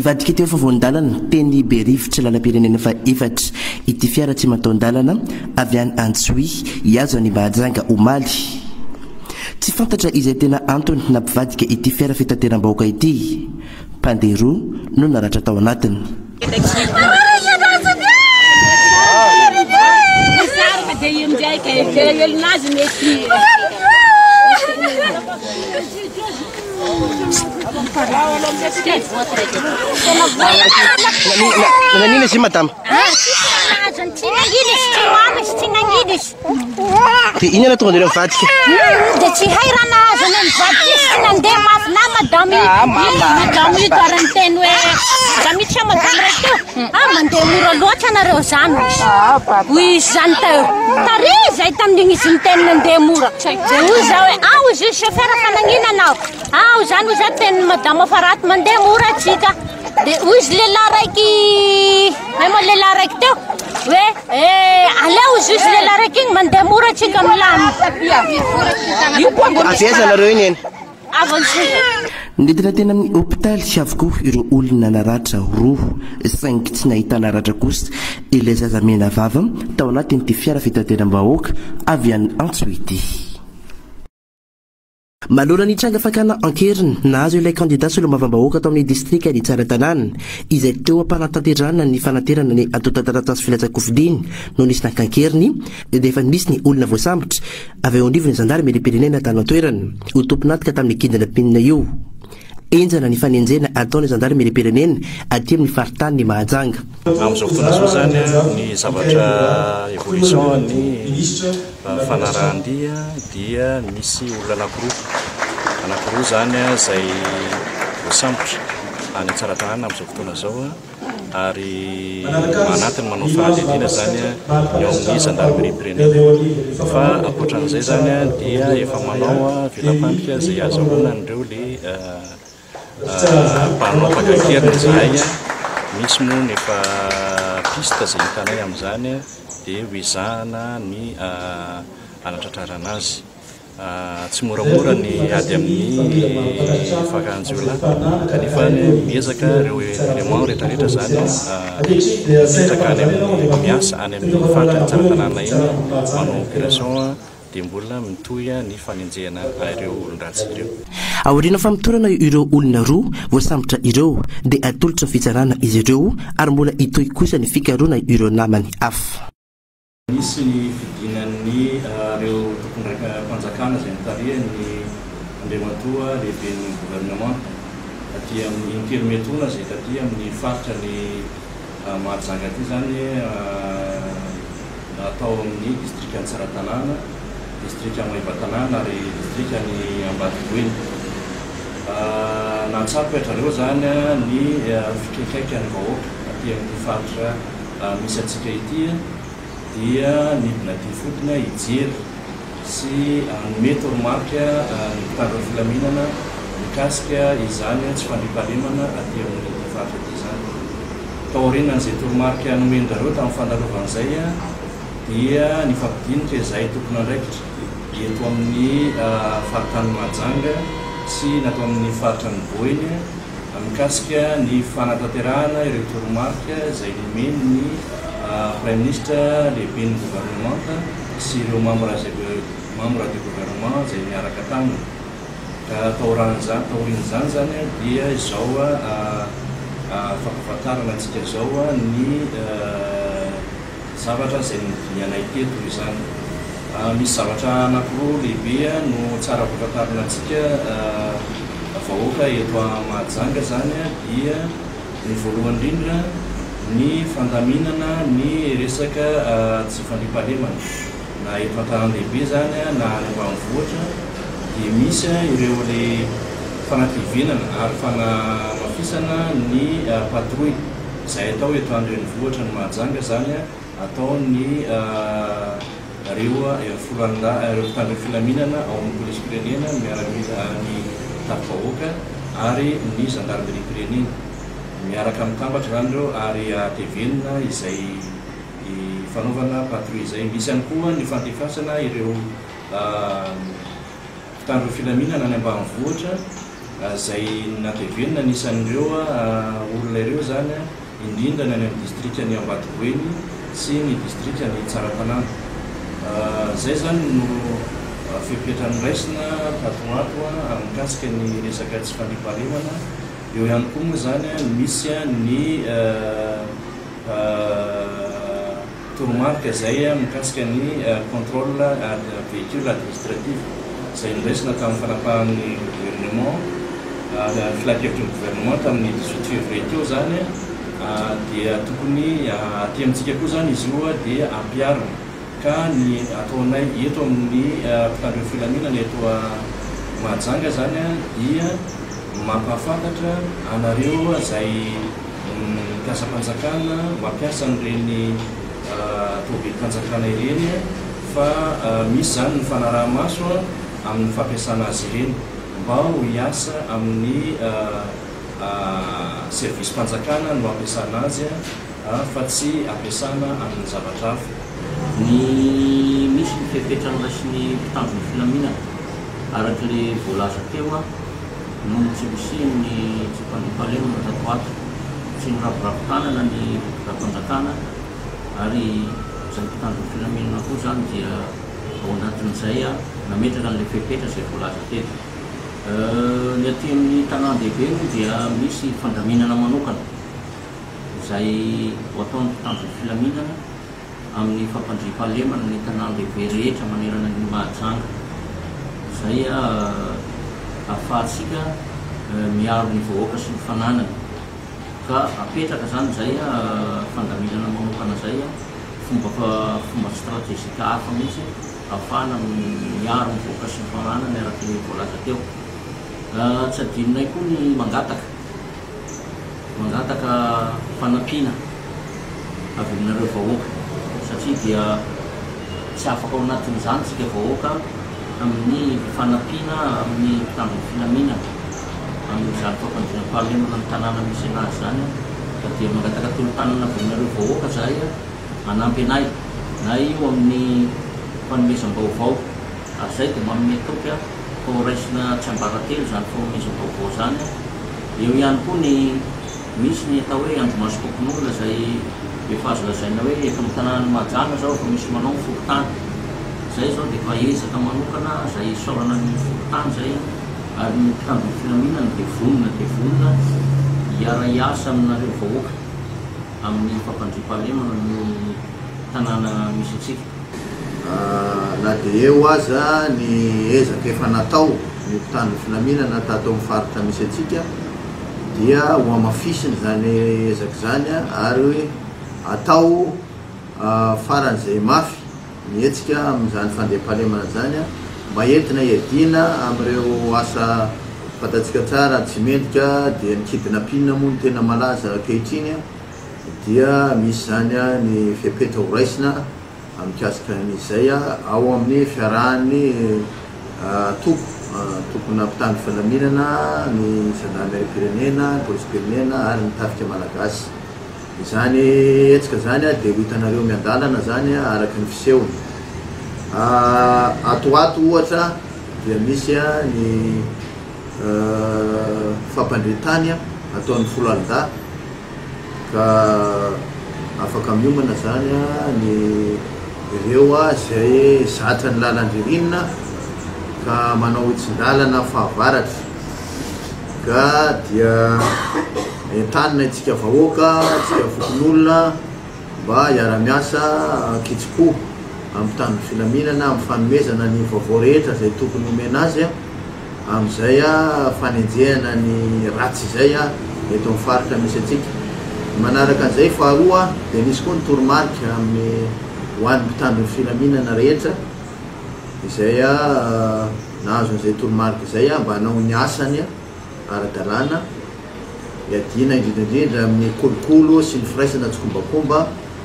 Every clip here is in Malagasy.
Nivadika teo afovoan-dalana, teny Berivotra, lalam-pirenena fahefatra, ity fiara tsy mataon-dalana avy any Antsohihy hihazo an'i Mahajanga omaly. Tsy fantatra izay tena antony nampivadika ity fiara fitateram-bahoaka ity. Mpandeha roa no naratra tao anatiny. Nanina izy madama? Dia inona no tonga anareo mivadika? Dia tsy hay raha nahazo anay mivadika izy tsy nandeha mafy na madame madame io ary niteny hoe madame io tsy madame raiky teo ah mandeha mora loatra nareo zany hoy izy zany teo tary zay tamin'igny izy niteny nandeha mora dia hoy za hoe ah hoy izy chauffeur fa nagnino anao ah hoy zany hoy za tenin'ny madame fa raty mandeha mora atsika dia hoy izy lehilahy raiky hay moa lehilahy raiky teo hoe eh aleo izy izy lehilahy raiky igny mandeha mora atsika milamina. Avy aiza nareo iny eny? Avy Antsohihy. Nentina teny amin'ny hopitaly avokoa ireo olona naratra roa, saingy tsy nahitana ratra kosa ilay zaza menavava tao anatin'ity fiara fitateram-bahoaka avy any Antsohihy ity. Manoloana ny tranga fakana an-keriny nahazo ilay kandida solombavambahoaka tao amin'ny distrikan'i Tsaratanàna, izay teo am-panatanterahana ny fanaterana ny antontan-taratasy filatsahan-kofidiny no nisy naka an-keriny, dia efa nisy ny olona voasambotra avy eo anivon'ny zandarimeriam-pirenena tany an-toerana ho tompon'antoka tamin'ny kidnapping io. Henjana ny fanenjehana ataon'ny zandarimeriam-pirenena aty amin'ny faritanin'i Mahajanga. Amin'izao fotoana izao izany ny zavatra évolution ny fanarahan-dia dia misy olona anankiroa, anankiroa izany izay voasambotra any Tsaratanàna amin'izao fotoana izao ary manatiny manao fanadihadiana izany ny ao amin'ny zandarimeriam-pirenena. Fa ankoatran'izay izany dia efa manao vela-pandrika izay azahoana an'ireo le Mpanao mpaka an-keriny izahay, misy moa ny efa piste izay hitanay amin'izany dia ho ezahana ny hanatratrarana azy. Tsy moramora ny ady amin'ny fakan-jiolahy kanefa miezaka ireo éléments rehetrarehetra izany mipetraka any amin'ny miasa any amin'ny faritra Tsaratanàna iny manao opération. dia mbola mitohy ny fanenjehana ireo olon-dratsy ireo. Aoriana famotorana ireo olona roa voasambotra ireo dia atolotra fitsarana izy ireo ary mbola hitohy kosa ny fikarohana ireo namany hafa. Nisy ny fidinan'ny ireo tompondraikim-panjakana izay notarihan'ny Andriamatoa Lehiben'ny Governemanta taty amin'ny intelo miatoana izay taty amin'ny faritra ny Mahajanga aty izany Natao amin'ny distrikan'i Tsaratanàna, distrikan'i Maevatanàna ary distrikan'i Ambatoboeny. Nahatsapa ry zareo izany ny fikaikaikan'ny vahoaka aty amin'ity faritra misy antsika ity dia nidina aty ifotony hijery sy hanome toromarika ny mpitandro ny filaminana mikasika izany tsy fandriampahalemana aty amin'ity faritra ity izany. Taorianan'izay toromarika nomen-dRareo tamin'ny fandalovana izay dia nifampidinika izahay tompon'andraikitra eto amin'ny faritanin'i Mahajanga sy ny ato amin'ny faritra ny Boeny mikasika ny fanatanterahana ireo toromarika izay nomen'ny Praiminisitra lehiben'ny governemanta sy ireo mambra izay membre du gouvernement izay niaraka taminy. Ka taoran'izany, taorian'izany izany dia izao fampahafantarana antsika izao ny zavatra izay nodinihanay teto izany. Misy zavatra anankiroa lehibe no tsara ampahafantarina antsika vahoaka eto Mahajanga izany dia ny voalohany indrindra ny fandaminana ny resaka tsy fandriampahalemana. Na eto an-tanàn-dehibe izany na any ambanivohitra dia misy ireo le fanatevenana ary fanamafisana ny patrouille izay atao eto an-drenivohitra ny Mahajanga izany ataon'ny ireo foloalindahy ireo mpitandro ny filaminana ao amin'ny polisim-pirenena, ny miaramila, ny tafi-bahoaka ary ny zandarimeriam-pirenena. Miaraka mitambatra izany ireo ary atevenina izay fanaovana patrouille izay. Misy ihany koa ny fandefasana ireo mpitandro ny filaminana any ambanivohitra Izay nantevenina ny isan'ireo olona ireo izany, indrindra ny any amin'ny distrikan'i Ambatoboeny sy ny distrikan'i Tsaratanàna. Izay izany no fepetra noraisina tato ho ato mikasika ny resaka tsy fandriampahalemana. Eo ihany koa moa izany misy ny Toromarika izay mikasika ny contrôle véhicule administratif izay noraisina tamin'ny fanapahan'ny gouvernement, filankevitry ny gouvernement tamin'ny 18 février teo izany dia tokony aty amintsika koa izany izy io dia ampiharina ka ny ataonay eto amin'ny mpitandro ny filaminana eto Mahajanga izany dia mampahafantatra anareo izay Ny mpiasam-panjakana mampiasa an'ireny tomobilim-panjakana ireny fa misy izany ny fanaraha-maso amin'ny fampiasana azy ireny mba ho hiasa amin'ny service-mpanjakana no ampiasana azy fa tsy ampiasana amin'ny zavatra hafa. Ny misy ny fepetra noraisin'ny mpitandro ny filaminana araka ilay voalaza teo. Noho ny tsy fisian'ny tsy fandriampahalemana tato ho ato, tsy niraviravy tanana ny fitondram-panjakana ary izay mpitandro ny filaminana koa izany dia ao anatin'izay nametraka an'ilay fepetra izay voalaza teto. Ny aty amin'ny tanàn-dehibe moa dia misy fandaminana manokana izay ho ataon'ny mpitandro ny filaminana. amin'ny fampandriampahalemana ny tanàn-dehibe rehetra manerana an'i Mahajanga, izay ahafahantsika miaro ny vahoaka sy ny fananany. Ka apetraka izany izay fandaminana manokana izay, fomba fomba stratejika hafa mihitsy ahafahana miaro ny vahoaka sy ny fananany araka ny voalaza teo. Tsy adinonay koa ny mangataka. Mangataka fanampiana avy aminareo vahoaka satria dia tsy afaka ao anatin'izany isika vahoaka amin'ny fanampiana amin'ny mpitandro ny filaminana amin'izany fampandriampahalemana ny tanàna misy anazy izany ka dia mangataka tolo-tanana avy aminareo vahoaka zahay hanampy anay na io amin'ny fanomezam-baovao ary izay dia manome toky fa ho raisina tsiambaratelo izany fanomezam-baovao izany. Eo ihany koa ny misy ny atao hoe andrimasom-pokonolona izay efa azo lazaina hoe eto amin'ny tanànan'i Mahajanga izao efa misy manao ny fokontany. Izay izao dia efa ezaka manokana izay isaorana ny fokontany izay ary ny mpitandro ny filaminana dia vonona dia vonona hiara-hiasa aminareo vahoaka amin'ny fampandriampahalemana ny tanàna misy antsika. Na dia eo aza ny ezaka efa natao ny mpitandro ny filaminana tato amin'ny faritra misy antsika dia hohamafisina izany ezaka izany ary atao faran'izay mafy ny hetsika amin'izany fandriampahalemana izany mba entina hiadiana amin'ireo asa fantatsika tsara tsy mendrika dia ny kidnapping moa no tena malaza ankehitriny. dia misy izany ny fepetra ho raisina mikasika an'izay ao amin'ny fiarahan'ny antoko, antokona mpitandro filaminana, ny zandarimeriam-pirenena, ny polisim-pirenena ary ny tafika malagasy. Izany hetsika izany dia ho hitanareo miandalana izany araka ny fisehony. Ato ho ato ohatra dia misy ny fampandrian-tany ataon'ny foloalindahy Ka afaka miomana zany ny ireo izay zatra ny lalan-dririnina ka manao hitsin-dalana fahavaratra ka dia entanina itsika vahoaka, itsika fokonolona mba hiara-miasa an-kitsim-po amin'ny mpitandro ny filaminana amin'ny fanomezana ny vaovao rehetra izay tokony homena azy. amin'izay fanenjehana ny ratsy izay eto amin'ny faritra misy antsika. Ny manaraka an'izay faharoa dia nisy koa ny toromarika amin'ny ho an'ny mpitandro ny filaminana rehetra izay nahazo an'izay toromarika izay mba hanao ny asany ara-dalàna hiadiana indrindra indrindra amin'ny kolokolo sy ny firaisana tsikombakomba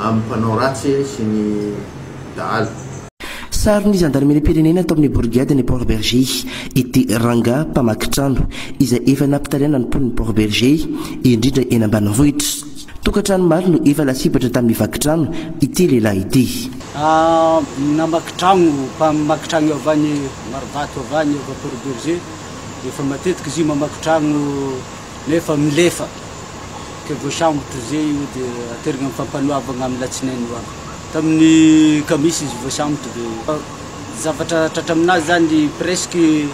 amin'ny mpanao ratsy sy ny dahalo. Saron'ny zandarimeriam-pirenena tao amin'ny borigadin'i Port Bergé ity rangahy mpamaky trano izay efa nampitaraina ny mponin'i Port Bergé, indrindra eny ambanivohitra. Tokantrano maro no efa lasibatra tamin'ny vaky trano ity lehilahy ity. Namaky trano, mpamaky trano avy any Marovato avy any avy Port Bergé. Efa matetika izy io mamaky tragno nefa milefa ke voasambotra zay io de aterigna am fampanoavagna am latsinainy ho avy. Tamin'ny kamisy izy voasambotra de zavatra tratra aminazy zany presque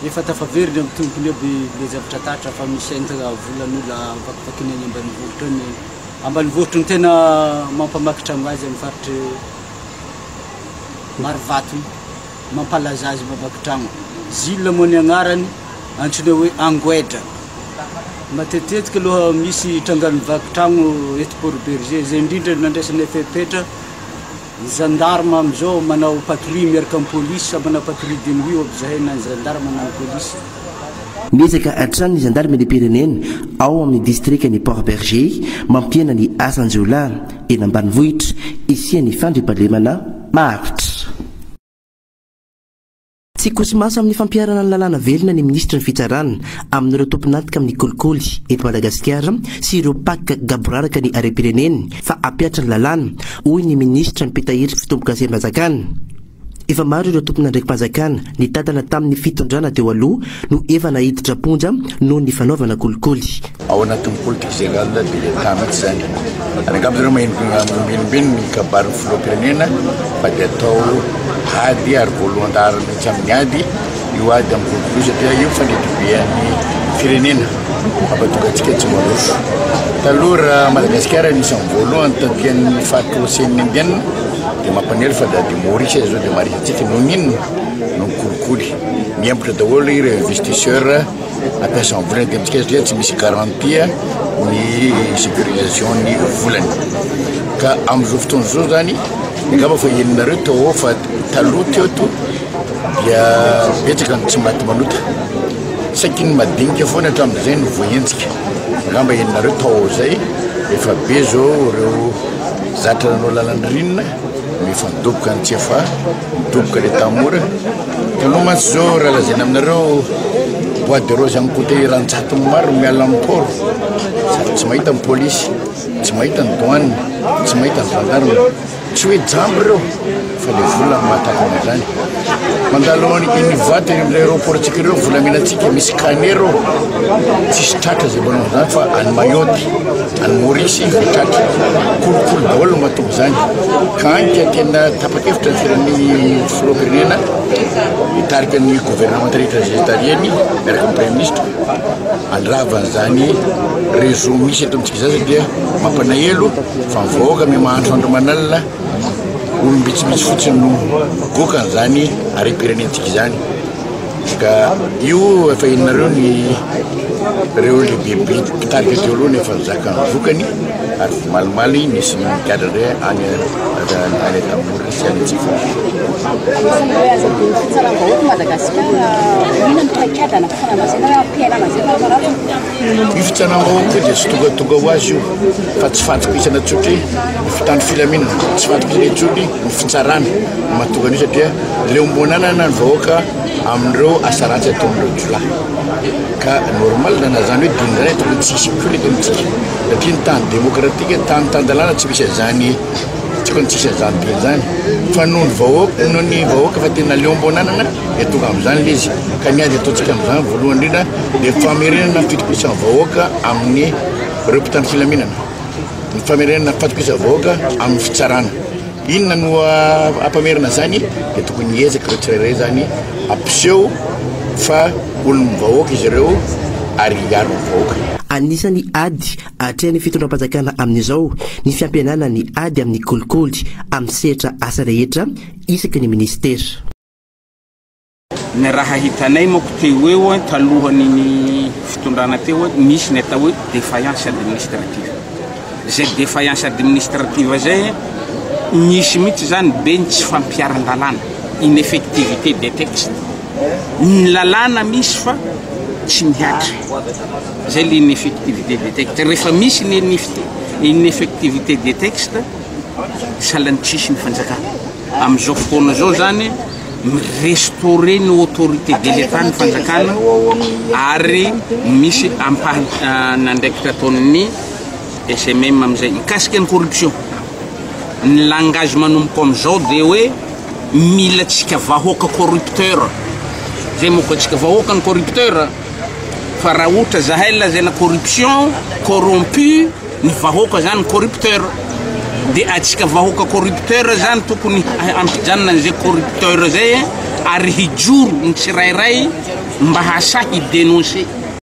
efa tafaveriny am tompony aby le zavatra tratra fa misy entagna volan'olo vakivakiany any ambanivohitra any. Ambanivohitra no tena mampamaky tragno azy am faritry Marovato iny. Mampalaza azy mamaky tragno. Zila moa ny agnarany, antsoina hoe Angoedra. Matetitetika aloha misy trangan'ny vaky tragno eto Port Bergé, izay indrindra no nandraisanay fepetra. Ny gendarme amin'izao manao patrouille miaraka amin'ny polisy, samy manao patrouille de nuit aby zahay na ny gendarme na ny polisy. Miezaka hatrany ny zandarimeriam-pirenena ao amin'ny distrikan'i Port Bergé mampihena ny asan-jiolahy eny ambanivohitra hisian'ny fandriampahalemana maharitra. Tsy kosi-maso amin'ny fampiharana ny lalàna velona ny minisitry ny Fitsarana amin'ireo tompon'antoka amin'ny kolikoly eto Madagasikara sy ireo mpaka gaboraraka ny harem-pireneny fa hampihatra ny lalàna, hoy ny minisitra mpitahiry fitombokasem-panjakana. Efa maro ireo tompon'andraiki-panjakana nitantana tamin'ny fitondrana teo aloha no efa naiditra am-ponja noho ny fanaovana kolikoly. Ao anatin'ny politique générale de l'Etat mihitsy izany. Ary angamba zareo maheno minomino ny kabarin'ny filoham-pirenena fa dia atao ady ary voalohan-daharana mihitsy amin'ny ady io ady amin'ny kolikoly io satria io fanetri-bean'ny firenena mampatonga antsika tsy mandroso. Taloha raha Madagasikara anisan'ny voalohany taty amin'ny faritra Océan Indien dia mampanely fa dia Maurice aza izao dia maharesy antsika noho ny inona? Noho ny kolikoly. Miembotra daholo ireo investisseurs Hampiasa ny volany aty amintsika satria tsy misy garantie ny sécurisation ny volany. Ka amin'izao fotoana izao zany, angamba fa henonareo tao ao fa taloha teo to dia betsaka ny tsy maty manota. Saiky ny madinika foana hatramin'izay no voahenjika. Angamba henonareo tao ao zay, efa be zao ireo zatra nanao lalan-dririnina no efa nidoboka any Tsiafahy, nidoboka any Antanimora. Taloha mantsy zao raha lazaina aminareo bois de rose amin'ny côté Ranjatony maro miala amin'ny port sady tsy mahita ny polisy, tsy mahita ny douane, tsy mahita ny gendarme. Tsy hoe jamba ireo fa le vola no mahatakana izany. Mandalo any Ivato eny amin'ny aéroport-tsika ireo volamenantsika misy canet ireo tsisy tratra izay manao an'izany fa any Mayotte, any Maurice vao tratra. Kolikoly daholo no mahatonga izany. Ka any ka tena tapa-kevitra ny firenena filoham-pirenena hitarika ny gouvernemanta rehetra izay tarihiny miaraka amin'ny praiminisitra handrava an'izany réseau misy eto amintsika izany satria mampalahelo fa ny vahoaka miha mahantra andro aman'alina, olom-bitsivitsy fotsiny no goka an'izany harem-pirenentsika izany. Ka io efa henonareo ny ireo lehibe mpitarika teo aloha nefa nizaka ny vokany ary vomalimaly nisy nigadra indray any any Antanimora sy any Antsifahy. Anisan'ny hoe aza adino fitsaram-bahoaka Madagasikara, inona no paikady hanafoanana izay na hoe hampihenana izay farafaharatiny? Io fitsaram-bahoaka io dia tsy tongatonga ho azy io fa tsy fahatokisana tsotra ny mpitandro filaminana, tsy fahatokisana intsony ny fitsarana no mahatonga an'io satria leom-bonanana ny vahoaka amin'ireo asa ratsy ataon'ireo jiolahy ka normal na zany hoe dimy zany tokony tsy hisy koa eto amintsika satria ny tany demokratika tany tan-dalàna tsy misy an'izany tokony tsy hisy an'izany dimy zany fa noho ny vahoaka noho ny vahoaka fa tena leom-bonanana dia tonga amin'izany ilay izy ka ny ady ataontsika amin'izany voalohany indrindra dia famerenana ny fitokisan'ny vahoaka amin'ny ireo mpitandro filaminana ny famerenana ny fatokisan'ny vahoaka amin'ny fitsarana Inona no hampamerina izany? Dia tokony hiezaka ireo tsirairay izany hampiseho fa olon'ny vahoaka izy ireo ary hiaro ny vahoaka. Anisan'ny ady atrehan'ny fitondram-panjakana amin'izao ny fampihenana ny ady amin'ny kolikoly amin'ny sehatra asa rehetra isaky ny minisitera. Ny raha hitanay manko teo eo talohan'iny fitondrana teo nisy ny atao hoe défaillance administrative. Zay défaillance administrative zay nisy mihitsy zany be ny tsy fampiharan-dalàna, ineffectivité des textes. Ny lalàna misy fa tsy mihatra. Zay le ineffectivité des textes. Rehefa misy ny ineffectivité des textes, sahalan'ny tsisy ny fanjakana. Amin'izao fotoana izao zany mi-restaurer ny autorité de l'Etat ny fanjakana ary misy ampahan'andraikitra ataon'ny SMM amin'izay. Mikasika ny corruption, ny langage manomboka amin'izao dia hoe mila antsika vahoaka corrupteur. Zay moko antsika vahoaka ny corrupteur fa raha ohatra zahay lazaina corruption, corrompu, ny vahoaka zany corrupteur de atsika vahoaka corrupteur zany tokony hampijanona an'izay corrupteur zay ary hijoro ny tsirairay mba hasahy hi-dénoncer.